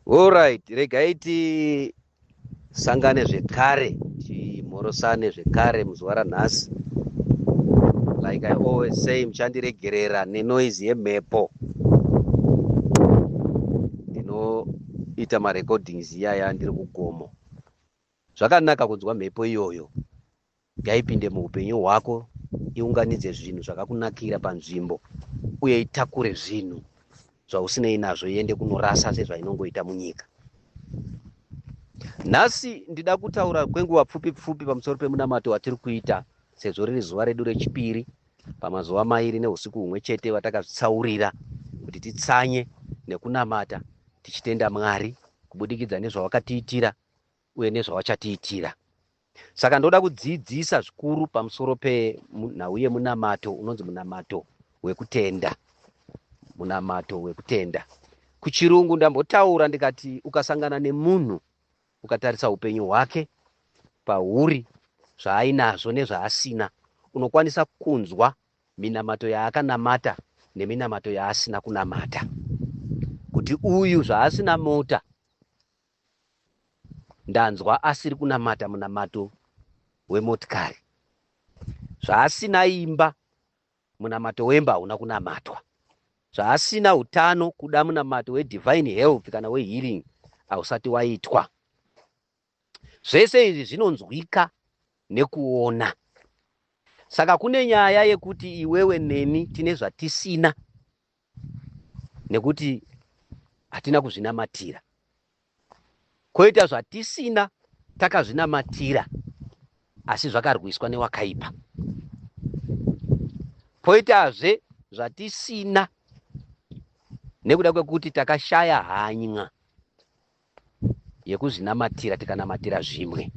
Alright, regai tisangane zvekare, timhorosane zvekare muzuva ranhasi. Like I always say, muchandiregerera nenoise yemhepo. Ndinoita marecordings iyaya ndiri kugomo. Zvakanaka kunzwa mhepo iyoyo. Ngaipinde muupenyu hwako, iunganidze zvinhu zvakakunakira panzvimbo uye itakure zvinhu zvausinei nazvo iende kunorasa sezvainongoita munyika. Nhasi ndida kutaura kwenguva pfupi pfupi pamusoro pemunamato watiri kuita sezvo riri zuva redu rechipiri pamazuva mairi neusiku humwe chete watakazvitsaurira kuti titsanye nekunamata tichitenda Mwari kubudikidza nezvawakatiitira uye nezvawachatiitira. Saka ndoda kudzidzisa zvikuru pamusoro penhau yemunamato unonzi munamato wekutenda. Munamato wekutenda. Kuchirungu ndambotaura ndikati ukasangana nemunhu ukatarisa upenyu hwake pahuri zvaainazvo nezvaasina unokwanisa kunzwa minamato yaakanamata neminamato yaasina kunamata kuti uyu zvaasina mota Ndanzwa asiri kunamata munamato wemotikari. Zvaasina imba, munamato wemba hauna kunamatwa. Zvaasina utano, kuda munamato wedivine health kana wehealing hausati waitwa. Zvese izvi zvinonzwika nekuona. Saka kune nyaya yekuti iwewe neni tine zvatisina nekuti hatina kuzvinamatira. Koita zvatisina takazvinamatira asi zvakarwiswa newakaipa. Poitazve zvatisina nekuda kwekuti takashaya hanya yekuzvinamatira tikanamatira zvimwe.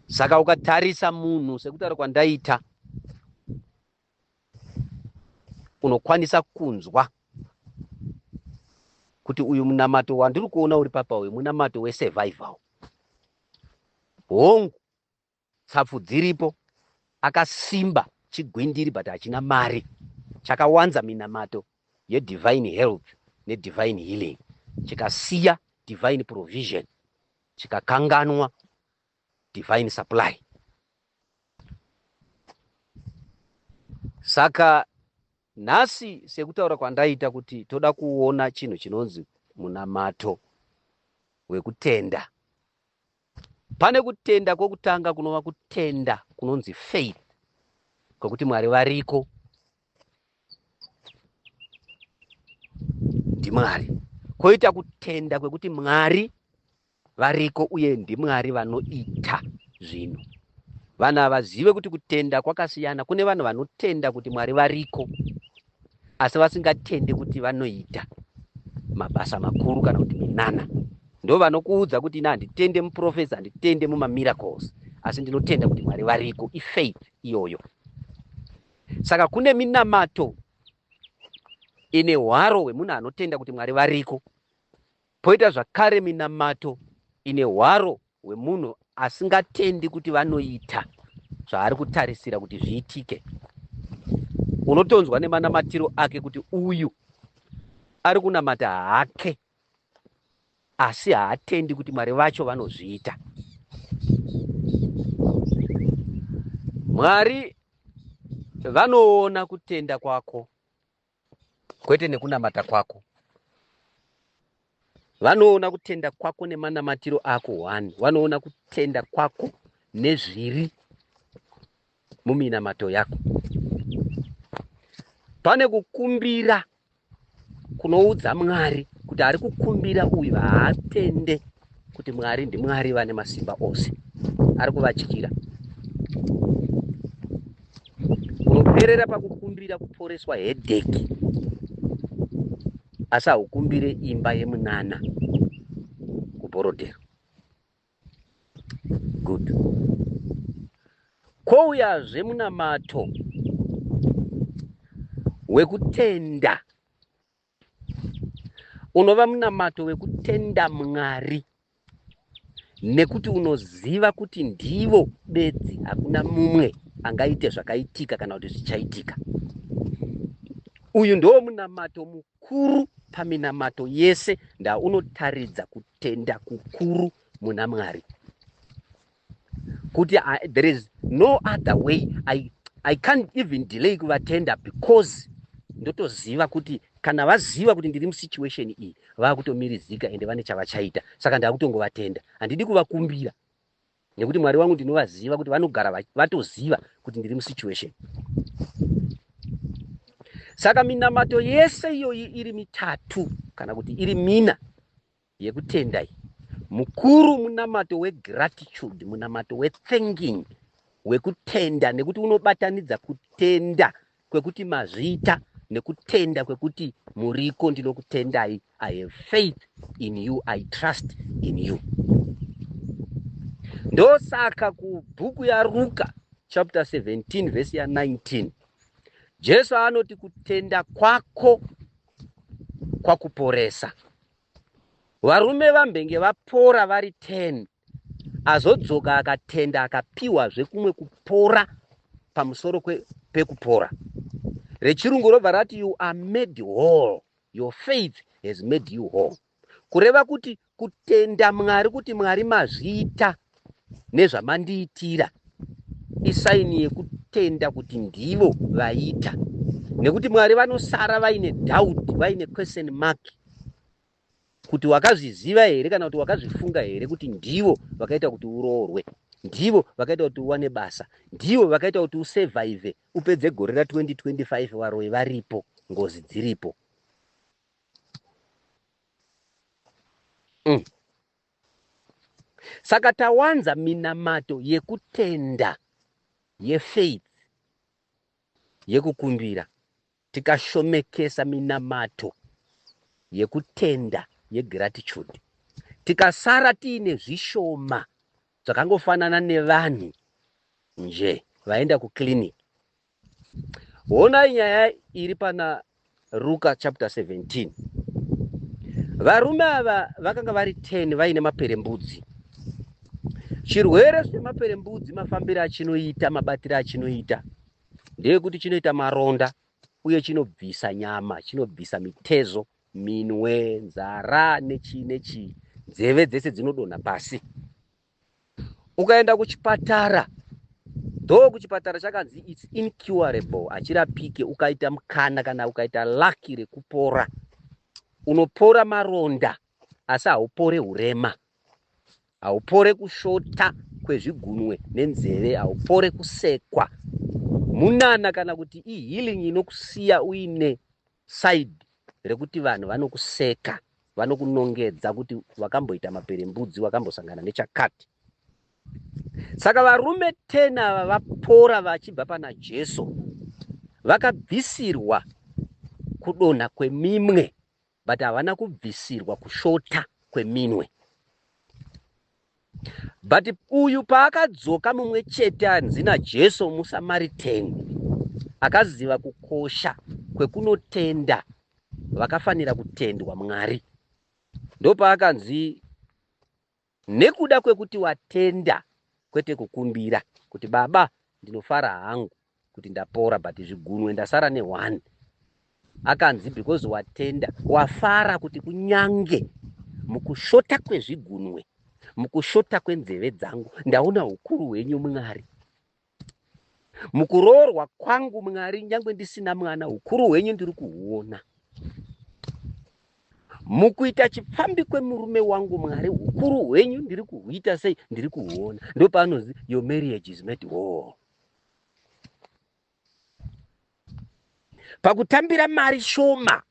Saka ukatarisa munhu sekutaura kwandaita unokwanisa kunzwa kuti uyu munamato wandiri kuona uri papa uyu munamato wesurvival. Hongu, tsapfu dziripo, akasimba chigwindiri but hachina mari. Chakawanza minamato yedivine health nedivine healing, chikasiya divine provision, chikakanganwa divine supply. Saka nhasi sekutaura kwandaita kuti toda kuona chinhu chinonzi munamato wekutenda. Pane kutenda kwokutanga kunova kutenda kunonzi faith, kwekuti Mwari variko, ndiMwari. Koita kutenda kwekuti Mwari variko uye ndiMwari vanoita zvinhu. Vanhu havazive kuti kutenda kwakasiyana. Kune vanhu vanotenda kuti Mwari variko asi vasingatendi kuti vanoita mabasa makuru kana kuti minana. Ndo vanokuudza kuti ina handitende muprofesa, handitende mumamiracles, asi ndinotenda kuti Mwari variko. Ifaith iyoyo. Saka kune minamato ine hwaro hwemunhu anotenda kuti Mwari variko, Poita zvakare minamato ine hwaro hwemunhu asingatendi kuti vanoita zvaari kutarisira kuti zviitike. Unotonzwa nemanamatiro ake kuti uyu ari kunamata hake asi haatendi kuti Mwari vacho vanozviita. Mwari vanoona kutenda kwako kwete nekunamata kwako. Vanoona kutenda kwako nemanamatiro ako one, vanoona kutenda kwako nezviri muminamato yako. Pane kukumbira kunoudza Mwari kuti ari kukumbira uyu haatende kuti Mwari ndiMwari vane masimba ose, ari kuvatyira. Unoperera pakukumbira kuporeswa hedheki, asi haukumbire imba yemunana kuBorodhero. Good. Kwouyazve munamato wekutenda unova munamato wekutenda Mwari nekuti unoziva kuti ndivo bedzi, hakuna mumwe angaite zvakaitika kana kuti zvichaitika. Uyu ndiwo munamato mukuru Paminamato yese ndaunotaridza kutenda kukuru muna Mwari kuti there is no other way. I can't even delay kuvatenda because ndotoziva kuti kana vaziva kuti ndiri musituation iyi, vakutomirizika ende vane chavachaita. Saka ndakutongovatenda, handidi kuvakumbira nekuti Mwari wangu ndinovaziva kuti vanogara vatoziva kuti ndiri musituation. Saka minamato yese iyoyi iri mitatu kana kuti iri mina yekutenda iyi, mukuru munamato wegratitude, munamato wethanking, wekutenda, nekuti unobatanidza kutenda kwekuti mazviita nekutenda kwekuti muriko. Ndinokutendai, I have faith in you, I trust in you. Ndosaka kubhuku yaRuka chapter 17 vhesi ya19, Jesu anoti, "Kutenda kwako kwakuporesa." Varume vambenge vapora vari 10, azodzoka akatenda, akapiwazve kumwe kupora pamusoro pekupora. Rechirungu robva rati, "You are made whole, your faith has made you whole." Kureva kuti kutenda Mwari kuti Mwari mazviita nezvamandiitira isign yekutenda kuti ndivo vaita, nekuti Mwari vanosara vaine doubt, vaine question mark kuti wakazviziva here kana kuti wakazvifunga here kuti ndivo vakaita kuti uroorwe, ndivo vakaita kuti uwane basa, ndivo vakaita kuti usurvive upedze gore ra2025, varoi varipo, ngozi dziripo. Saka tawanza minamato yekutenda, yefaith, yekukumbira, tikashomekesa minamato yekutenda, yegratitude, tikasara tiine zvishoma zvakangofanana nevanhu nje vaenda kuclinic. Honai nyaya iri pana Ruka chapter 17. Varume ava vakanga vari 10 vaine maperembudzi. Chirwere chemaperembudzi, mafambiro achinoita, mabatiro achinoita ndeyekuti chinoita maronda uye chinobvisa nyama, chinobvisa mitezo, minwe, nzara nechii nechii, nzeve dzese dzinodonha pasi. Ukaenda kuchipatara, though kuchipatara chakanzi it's incurable, hachirapike, ukaita mukana kana ukaita lucky rekupora, unopora maronda asi haupore urema, haupore kushota kwezvigunwe nenzeve, haupore kusekwa munana, kana kuti ihealing inokusiya uine side rekuti vanhu vanokuseka, vanokunongedza kuti wakamboita maperembudzi, wakambosangana nechakati. Saka varume 10 ava vapora vachibva pana Jesu, vakabvisirwa kudonha kwemimwe but havana kubvisirwa kushota kweminwe. But uyu paakadzoka mumwe chete anzi naJesu muSamaritani, akaziva kukosha kwekunotenda vakafanira kutendwa Mwari, ndopaakanzi, "Nekuda kwekuti watenda, kwete kukumbira kuti baba ndinofara hangu kuti ndapora, but zvigunwe ndasara ne1," akanzi, "Because watenda, wafara kuti kunyange mukushota kwezvigunwe, mukushota kwenzeve dzangu, ndaona ukuru hwenyu Mwari. Mukuroorwa kwangu Mwari, nyange ndisina mwana, ukuru hwenyu ndiri kuhuona. Mukuita chipfambi kwemurume wangu Mwari, ukuru hwenyu ndiri kuhuita sei? Ndiri kuhuona." Ndopaanonzi, "Your marriage is made whole." Pakutambira mari shoma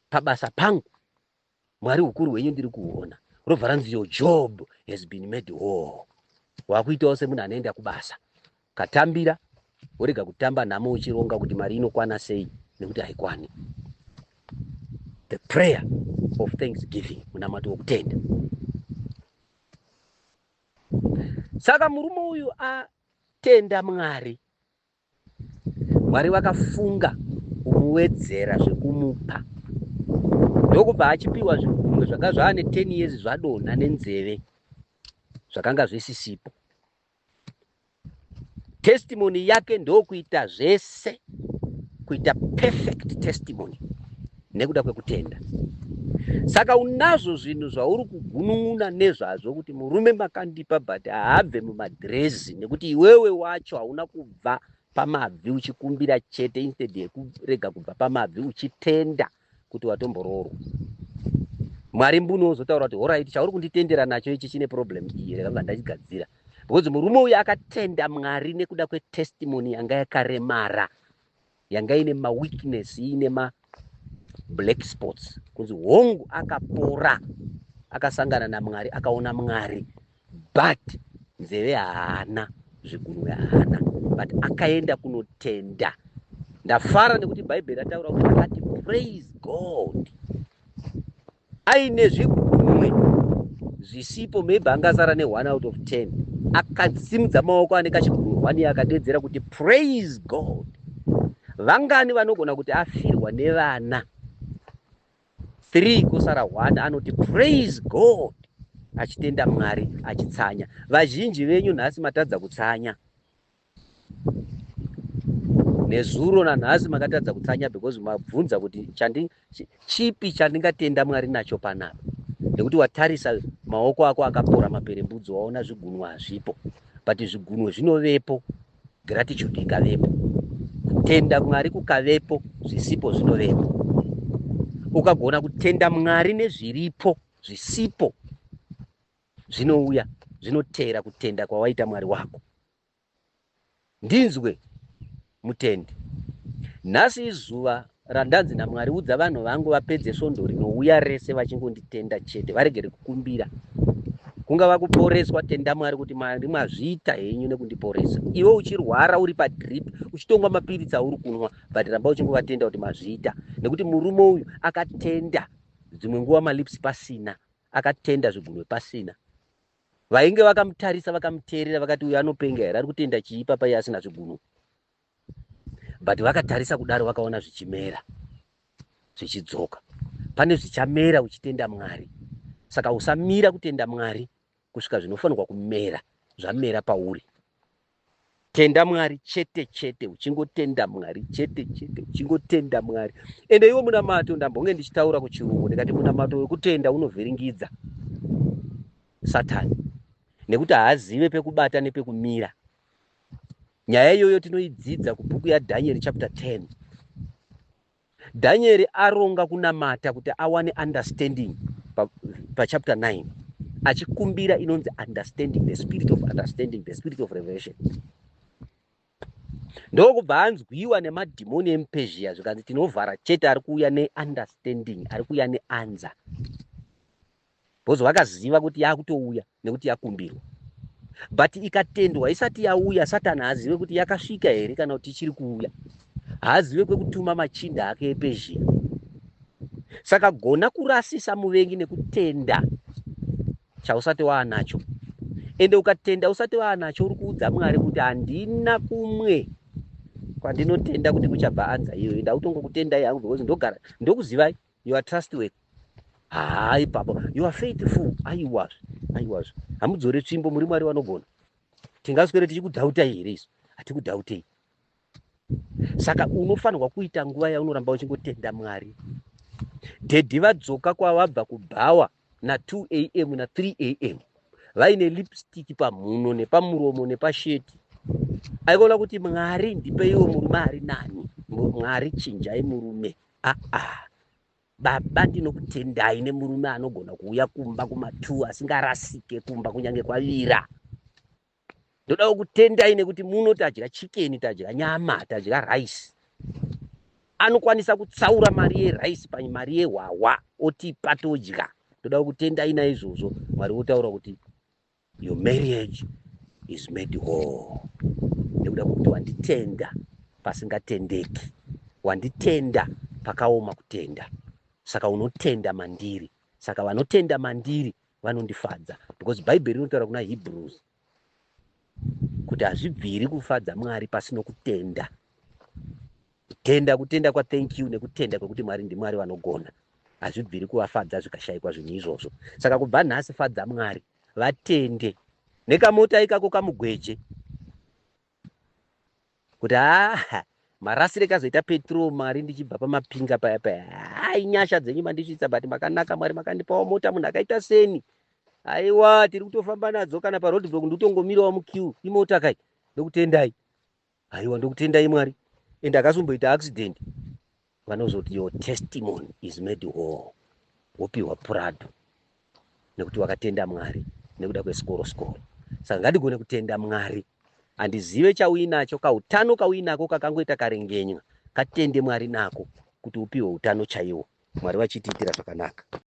pabasa pangu, Mwari, ukuru hwenyu ndiri kuhuona. Robva ranzi, "Your job has been made whole." Wakuitawo semunhu anoenda kubasa, katambira, worega kutamba nhamo uchironga kuti mari inokwana sei, nekuti haikwani. The prayer of thanksgiving, munamato wokutenda. Saka murume uyu atenda Mwari, Mwari vakafunga kumuwedzera zvekumupa, ndokubva achipiwa zvigunwe zvanga zvaane 10 years zvadonha nenzeve zvakanga zvisisipo. Testimony yake ndokuita zvese, kuita perfect testimony. Nekuda kwekutenda. Saka unazvo zvinhu zvauri kugunun'una nezvazvo kuti murume makandipa but haabve mumadhirezi nekuti iwewe wacho hauna kubva pamabvi uchikumbira chete instead yekurega kubva pamabvi uchitenda kuti watomboroorwa. Mwari mbune wozotaura kuti horaiti chauri kunditendera nacho ichi chine problem iyi rega ndachigadzira. Because murume uyu akatenda Mwari nekuda kwetestimony yanga yakaremara, yanga ine maweakness, ine mablack spots. Kunzi hongu akapora, akasangana naMwari, akaona Mwari, but nzeve haana, zvigunwe haana, but akaenda kunotenda. Ndafara nekuti Bhaibheri rataura kuti akati praise God aine zvigunwe zvisipo, maybe angasara ne1 out of 10. Akasimudza maoko ane kachigunwe 1 akadedzera kuti praise God. Vangani vanogona kuti afirwa nevana 3 kusara 1 anoti praise God achitenda Mwari achitsanya? Vazhinji venyu nhasi matadza kutsanya. Nezuro nanhasi makatadza kutsanya because mabvunza kuti chipi chandingatenda Mwari nacho panapa, nekuti watarisa maoko ako akapora maperembudzi, waona zvigunwe hazvipo, but zvigunwe zvinovepo gratitude ikavepo, kutenda Mwari kukavepo, zvisipo zvinovepo. Ukagona kutenda Mwari nezviripo, zvisipo zvinouya, zvinoteera kutenda kwawaita Mwari wako. Ndinzwe mutendi, nhasi izuva randanzi naMwari, udza vanhu vangu vapedze svondo rinouya rese vachingonditenda chete, varegere kukumbira. Kungava kuporeswa, tenda Mwari kuti Mwari mazviita henyu nekundiporesa. Iwe uchirwara uri padrip uchitongwa mapiritsi auri kunwa, but ramba uchingovatenda kuti mazviita, nekuti murume uyu akatenda dzimwe nguva malips pasina, akatenda zvigunwe pasina. Vainge vakamutarisa vakamuteerera vakati uyu anopenga here, ari kutenda chii papa iye asina zvigunwe? But vakatarisa kudaro vakaona zvichimera zvichidzoka. Pane zvichamera uchitenda Mwari. Saka usamira kutenda Mwari kusvika zvinofanirwa kumera zvamera pauri. Tenda Mwari chete chete, uchingotenda Mwari chete chete, uchingotenda Mwari. Ende iwo munamato, ndambonge ndichitaura kuchirungu ndikati munamato wekutenda unovhiringidza Satani nekuti haazive pekubata nepekumira. Nyaya iyoyo tinoidzidza kubhuku yaDhanieri chapter 10. Dhanieri aronga kunamata kuti awane understanding pachapter pa 9, achikumbira inonzi understanding, the spirit of understanding, the spirit of revelation. Ndokubva anzwiwa nemadhimoni emuPezhia, zvikanzi tinovhara chete, ari kuuya neunderstanding, ari kuuya neanza, because vakaziva kuti yakutouya nekuti yakumbirwa. But ikatendwa isati yauya, Satani haazive kuti yakasvika here kana kuti ichiri kuuya, haazive kwekutuma machinda ake ePezhia. Saka gona kurasisa muvengi nekutenda chausati waanacho. Ende ukatenda usati waanacho, uri kuudza Mwari kuti handina kumwe kwandinotenda kuti kuchabva anza iyoyo, ndakutongokutendai hangu because ndogara ndokuzivai, you are trustworthy. Hai baba, you are faithful. Aiwazve, aiwazve, hamudzore tsvimbo, muri Mwari vanogona. Tingaswere tichikudhautai here isu? Hatikudhautei. Saka unofanirwa kuita nguva yaunoramba uchingotenda Mwari. Dhedhi vadzoka kwavabva kubhawa na2 am na3 am vaine lipstick pamhuno nepamuromo nepasheti, aikaona kuti Mwari ndipeiwo murume ari nani, Mwari chinjai murume. Aa, baba, ndinokutendai nemurume anogona kuuya kumba kuma2 asingarasike kumba kunyange kwavira. Ndoda kukutendai nekuti muno tadya chicken, tadya nyama, tadya rice. Anokwanisa kutsaura mari yerice pamari yehwahwa otipa todya. Ndoda kukutendai naizvozvo. Mwari wotaura kuti your marriage is made whole nekuda kwekuti wanditenda pasingatendeki, wanditenda pakaoma kutenda. Saka unotenda mandiri, saka vanotenda mandiri vanondifadza, because Bhaibheri rinotaura kuna Hebrews kuti hazvibviri kufadza Mwari pasino kutenda. Kutenda, kutenda kwathank you nekutenda kwekuti Mwari ndiMwari vanogona, hazvibviri kuvafadza zvikashayikwa zvinhu izvozvo. Saka kubva nhasi fadza Mwari, vatende nekamota ikako kamugweje kuti haa. Marasire kazoita petrol mari ndichibva pamapinga paya paya. Hai, nyasha dzenyu mandisvitsa, but makanaka Mwari, makandipawo mota munhu akaita seni. Aiwa, tiri kutofamba nadzo kana paroad block, ndikutongomirawo muqueue imota kai. Ndokutendai, aiwa, ndokutendai Mwari. Ende akazomboita accident, vanozoti, "Your testimony is made whole." Wopiwa Prado nekuti wakatenda Mwari nekuda kwesikoro sikoro. Saka ngatigone kutenda Mwari. Handizive chauinacho, kautano kauinako kakangoita karengenywa, katende Mwari nako kuti upiwe utano chaiwo. Mwari vachitiitira zvakanaka.